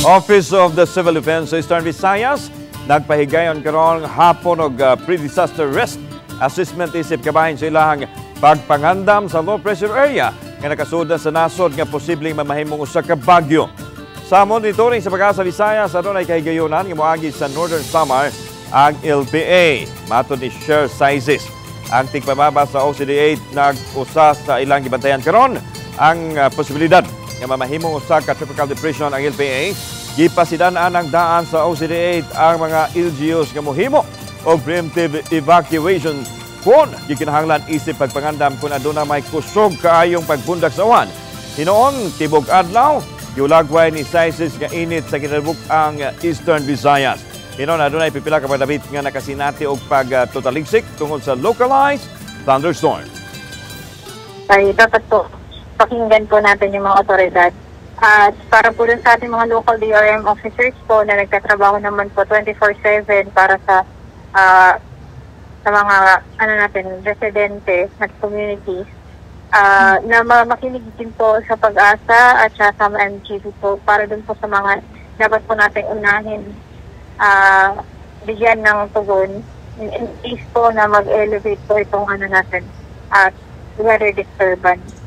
Office of the Civil Defense sa Eastern Visayas nagpahigayon karon hapon og pre-disaster risk assessment isip kabahin sa ilahang pagpangandam sa low pressure area nga nakasuda sa nasod nga posibleng mamahimong usa ka bagyo. Sa monitoring sa Pag-asa Visayas, adunay kahigayonan nga moagi sa Northern Samar ang LPA. Matod ni Share Sizes, ang tigpamaba sa OCD8 nag-usa sa ilang gibantayan karon ang posibilidad nga mamahimong usa ka tropical depression ang LPA. Gipasidan-an ang daan sa OCD8 ang mga LGUs nga mohimo og preemptive evacuation kung gikinahanglan isip pagpangandam kung aduna may kusog kaayong pagbundak sa uwan. Hinuon, tibok adlaw, giulagway ni Sizes nga init sa kinalibuk ang Eastern Visayas. Hinuon, adunay pipila ka padabit nga nakasinati og pagtutaligsik tungod sa localized thunderstorm. Ay dapat po pakinggan po natin yung mga otoridad. At para po dun sa ating mga local DRM officers po na nagtatrabaho naman po 24/7 para sa mga ano natin, residente at communities na makinig din po sa Pag-asa at sa MGB po para dun po sa mga dapat po natin unahin, bigyan ng tugon in case po na mag-elevate po itong ano natin at weather disturbance.